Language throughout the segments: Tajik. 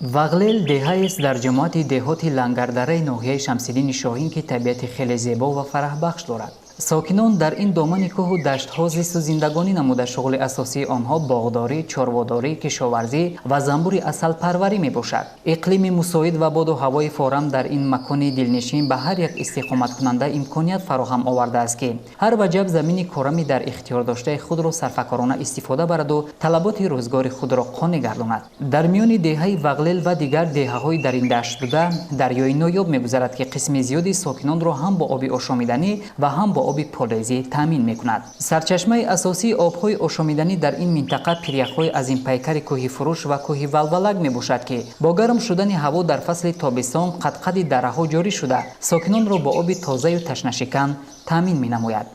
Вағлел деҳаест дар ҷамоати деҳоти Лангардараи ноҳияи Шамсиддини Шоҳин, ки табиати хеле зебо ва фараҳбахш дорад. Сокинон дар ин домани кӯҳу даштҳо зисту зиндагонӣ намуда, шуғли асосии онҳо боғдорӣ, чорводорӣ, кишоварзӣ ва занбури асалпарварӣ мебошад. Иқлими мусоид ва боду ҳавои форам дар ин макони дилнишин ба ҳар як истиқоматкунанда имконият фароҳам овардааст, ки ҳар ваҷаб замини корами дар ихтиёр доштаи худро сарфакорона истифода бараду талаботи рӯзгори худро қонеъ гардонад. Дар миёни деҳаи Вағлел ва дигар деҳаҳои дар ин дашт буда дарёи ноёб мегузарад, ки қисми зиёди сокинонро ҳам бо оби ошомиданӣ ва ҳам бо оби полезӣ таъмин мекунад. Сарчашмаи асосии обҳои ошомиданӣ дар ин минтақа пиряхҳои азимпайкари кӯҳи Фуруш ва кӯҳи Валвалак мебошад, ки бо гарм шудани ҳаво дар фасли тобистон қадқади дараҳо ҷорӣ шуда, сокинонро бо оби тозаю ташнашикан таъмин менамояд.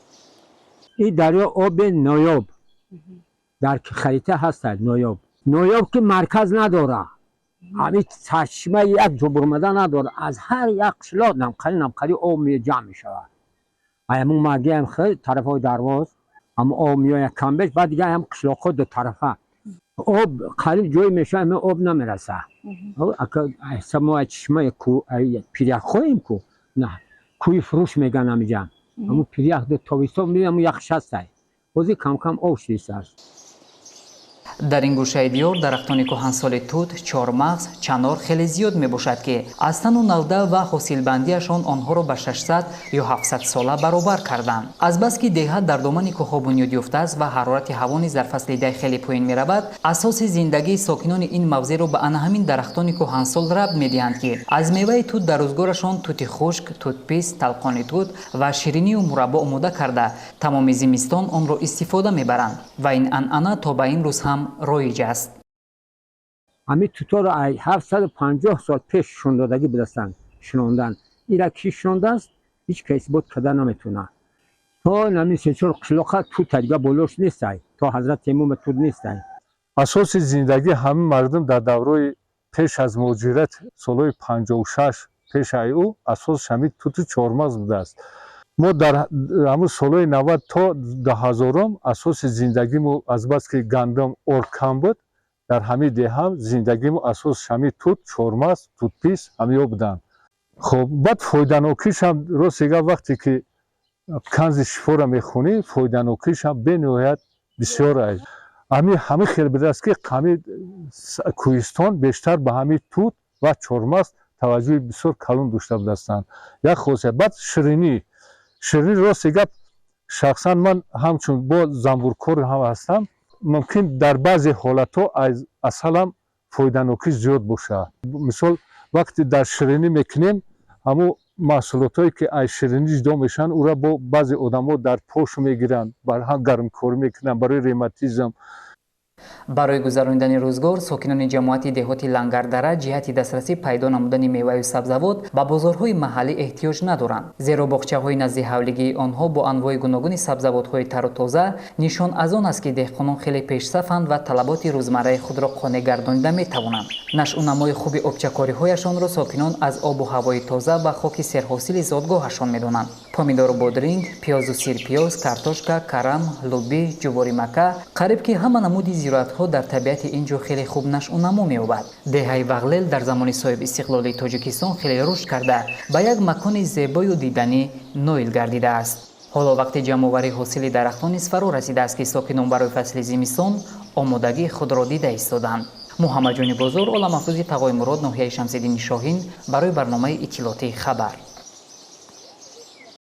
Ин дарё оби ноёб дар харита ҳастад. Ноёб, ноёб, ки марказ надорад, ҳамин чашмаи як ҷо бурмада надорад. Аз ҳар як қишлоқ намқали намқали об ҷамъ мешавад. Ҳамун мардиам хел тарафҳои Дарвоз ҳам об меояд камбеш, баъд дига ҳам қишлоқҳо ду тарафа об қариб ҷой мешавад, ҳамин об намерасад. Мо чишмаи пиряхҳоем ку, на кӯи Фуруш меган, ҳамиҷа ҳамун пирях тобистон ҳамун яхш ҳастай, ҳозир камкам об шудистааст. Дар ин гӯшаи диёр дарахтони кӯҳансоли тут, чормағз, чанор хеле зиёд мебошад, ки аз тану навда ва ҳосилбандиашон онҳоро ба 600 ё 700 сола баробар карданд. Азбаски деҳа дар домани кӯҳҳо бунёд ёфтааст ва ҳарорати ҳаво низ дар фасли дай хеле поён меравад, асоси зиндагии сокинони ин мавзеъро ба ана ҳамин дарахтони кӯҳансол рабт медиҳанд, ки аз меваи тут дар рӯзгорашон тути хушк, тутпис, талқони тут ва ширинию мураббо омода карда, тамоми зимистон онро истифода мебаранд ва ин анъана то ба ин рӯз ҳам роиҷ аст. Ҳамин туторо 750 сол пеш шундодагӣ будастанд, шинондан. Ира кӣ шинондааст, ҳеҷ ка исбот карда наметавонад. То нами сечор қишлоқа тута, дига болош нестай, то Ҳазрат Темума тут нестай. Асоси зиндагии ҳамин мардум дар даврои пеш аз муҳоҷират, солҳои 56 пеш ай ӯ, асосш ҳамин туту чормағз будааст. Мо дар ҳамун солҳои 90 то 2000-ум асоси зиндагимо, азбаски гандум, орд кам буд, дар ҳамин деҳа зиндагимо асосш ҳамин тут, чормағз, тутпис ҳамиҳо буданд. Хоб, баъд фоиданокишам, рости гап, вақте ки Канзи шифоро мехонӣ, фоиданокишам бениҳоят бисёр аст. Ҳами ҳамин хел будааст, ки ҳамин кӯҳистон бештар ба ҳамин тут ва чормағз таваҷҷӯҳи бисёр калон дошта будастанд. Як хосият. Баъд ширинӣ. Ширинӣ, рости гап, шахсан ман ҳамчун бо занбуркор ҳам ҳастам, мумкин дар баъзе ҳолатҳо аз асалам фоиданокӣ зиёд бошад. Мисол, вақте дар ширинӣ мекунем, ҳамун маҳсулотҳое, ки аз ширинӣ ҷудо мешаванд, ӯра бо баъзе одамо дар пошу мегиранд, барҳам гармкорӣ мекунанд барои ревматизм. Барои гузаронидани рӯзгор сокинони ҷамоати деҳоти Лангардара ҷиҳати дастрасӣ пайдо намудани меваю сабзавот ба бозорҳои маҳаллӣ эҳтиёҷ надоранд, зеро боғчаҳои назди ҳавлигии онҳо бо анвои гуногуни сабзавотҳои тару тоза нишон аз он аст, ки деҳқонон хеле пешсафанд ва талаботи рӯзмарраи худро қонеъ гардонида метавонанд. Нашъунамои хуби обчакориҳояшонро сокинон аз обу ҳавои тоза ва хоки серҳосили зодгоҳашон медонанд. Помидору бодринг, пиёзу сирпиёз, картошка, карам, лӯбӣ, ҷуворимакка, қариб ки ҳама намуди зироатҳо дар табиати ин ҷо хеле хуб нашъунамо меёбад. Деҳаи Вағлел дар замони соҳибистиқлолии Тоҷикистон хеле рушд карда, ба як макони зебою диданӣ ноил гардидааст. Ҳоло вақти ҷамъоварии ҳосили дарахтон низ фаро расидааст, ки сокинон барои фасли зимистон омодагии худро дида истоданд. Муҳаммадҷони Бозор, Оламафрӯзи Тағои Мурод, ноҳияи Шамсиддини Шоҳин, барои барномаи иттилоотии «Хабар».